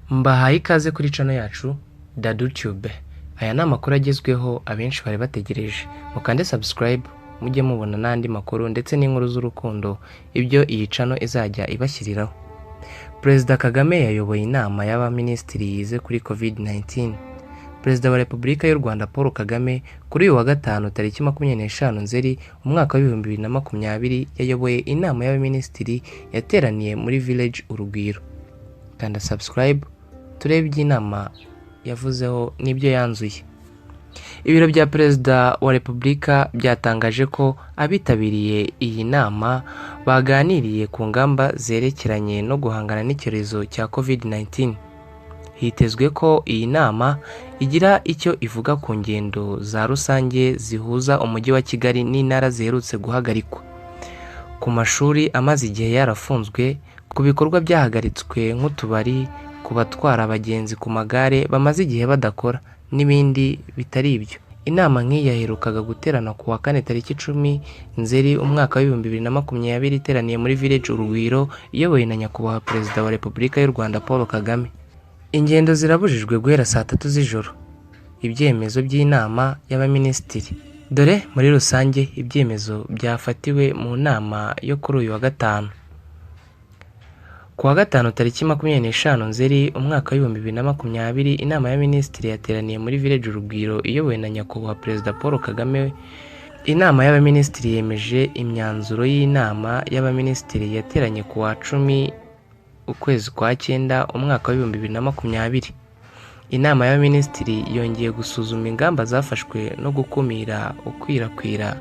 Mbahaye ikaze kuri channel yacu Dadu Tube. Aya ni amakuru agezweho abenshi bari bategereje. Mukande subscribe mujye mubona n'andi makuru ndetse n'inkuru z'urukundo, ibyo iyi channel izajya ibashyiriraho. Perezida Kagame yayoboye inama y'abaminisitiri yize kuri COVID-19. Perezida wa Repubulika y'u Rwanda Paul Kagame, kuri uyu wa gatanu tariki 25 Nzeri umwaka wa 2020, yayoboye inama y'abaminisitiri yateraniye muri Village Urugwiro. Kanda subscribe turebe iby'inama yavuzeho n'ibyo yanzuye. Ibiro bya Perezida wa Repubulika byatangaje ko abitabiriye iyi nama baganiriye ku ngamba zerekeranye no guhangana n'icyorezo cya COVID-19. Hitezwe ko iyi nama igira icyo ivuga ku ngendo za rusange zihuza Umujyi wa Kigali n'intara ziherutse guhagarikwa, ku mashuri amaze igihe yarafunzwe, ku bikorwa byahagaritswe nk'utubari, ku batwara abagenzi ku magare bamaze igihe badakora n'ibindi bitari ibyo. Inama nk'iyi yaherukaga guterana ku wa kane tariki 10 Nzeri umwaka wa 2020, iteraniye muri Village Urugwiro, iyobowe na Nyakubahwa Perezida wa Repubulika y'u Rwanda Paul Kagame. Ingendo zirabujijwe guhera saa 3 z'ijoro. Ibyemezo by'inama y'abaminisitiri. Dore muri rusange ibyemezo byafatiwe mu nama yo kuri uyu wa gatanu. Ku wa gatanu tariki 25 Nzeri umwaka wa 2020, inama y'abaminisitiri yateraniye muri Village Urugwiro iyobowe na Nyakubahwa Perezida Paul Kagame. Inama y'abaminisitiri yemeje imyanzuro y'inama y'abaminisitiri yateranye ku wa 10 ukwezi kwa cyenda umwaka wa 2020. Inama y'abaminisitiri yongeye gusuzuma ingamba zafashwe no gukumira ukwirakwira.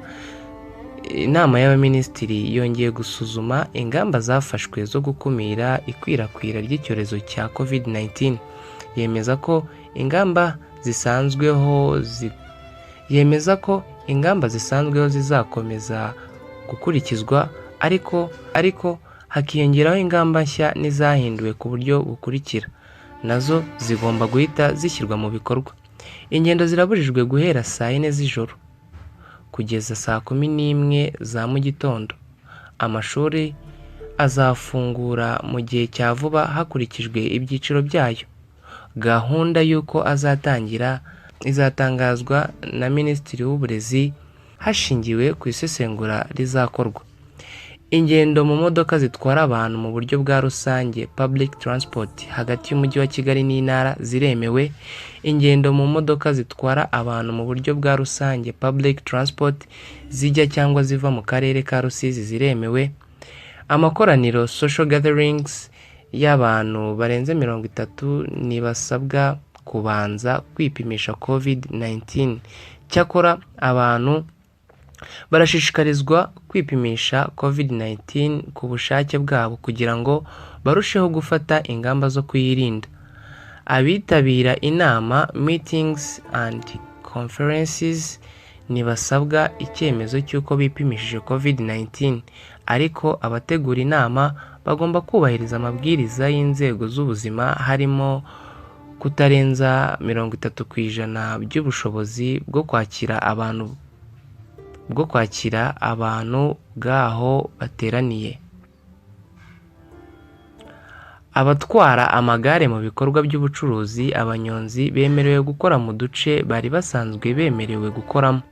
Inama y'abaminisitiri yongeye gusuzuma ingamba zafashwe zo gukumira ikwirakwira ry'icyorezo cya COVID-19, yemeza ko ingamba zisanzweho zizakomeza gukurikizwa, ariko hakiyongeraho ingamba nshya n'izahinduwe ku buryo bukurikira, nazo zigomba guhita zishyirwa mu bikorwa. Ingendo zirabujijwe guhera saa 4 z'ijoro kugeza saa 11 za mu gitondo. Amashuri azafungura mu gihe cya vuba hakurikijwe ibyiciro byayo. Gahunda y'uko azatangira izatangazwa na Minisitiri w'Uburezi hashingiwe ku isesengura rizakorwa. Ingendo mu modoka zitwara abantu mu buryo bwa rusange, public transport, hagati y'Umujyi wa Kigali n'intara ziremewe. Ingendo mu modoka zitwara abantu mu buryo bwa rusange, public transport, zijya cyangwa ziva mu karere ka Rusizi ziremewe. Amakoraniro, social gatherings, y'abantu barenze 30 ntibasabwa kubanza kwipimisha COVID-19. Cyakora abantu barashishikarizwa kwipimisha COVID-19 ku bushake bwabo kugira ngo barusheho gufata ingamba zo kuyirinda. Abitabira inama, meetings and conferences, ntibasabwa icyemezo cy'uko bipimishije COVID-19, ariko abategura inama bagomba kubahiriza amabwiriza y'inzego z'ubuzima, harimo kutarenza 30% by'ubushobozi bwo kwakira abantu bw'aho bateraniye. Abatwara amagare mu bikorwa by'ubucuruzi, abanyonzi, bemerewe gukora mu duce bari basanzwe bemerewe gukoramo.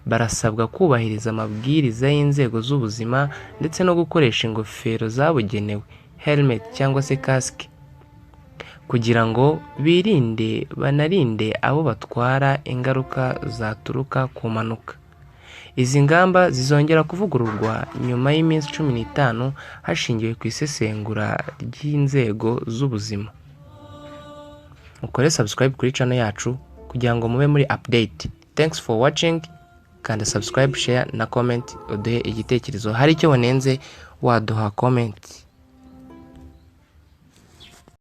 Barasabwa kubahiriza amabwiriza y'inzego z'ubuzima ndetse no gukoresha ingofero zabugenewe, helmet cyangwa se casque, kugira ngo birinde banarinde abo batwara ingaruka zaturuka ku mpanuka. Izi ngamba zizongera kuvugururwa nyuma y'iminsi 15 hashingiwe ku isesengura ry'inzego z'ubuzima. Mukore subscribe kuri channel yacu kugira ngo mube muri update. Thanks for watching. Kanda subscribe, share na comment, uduhe igitekerezo. Hari icyo wanenze waduha comment.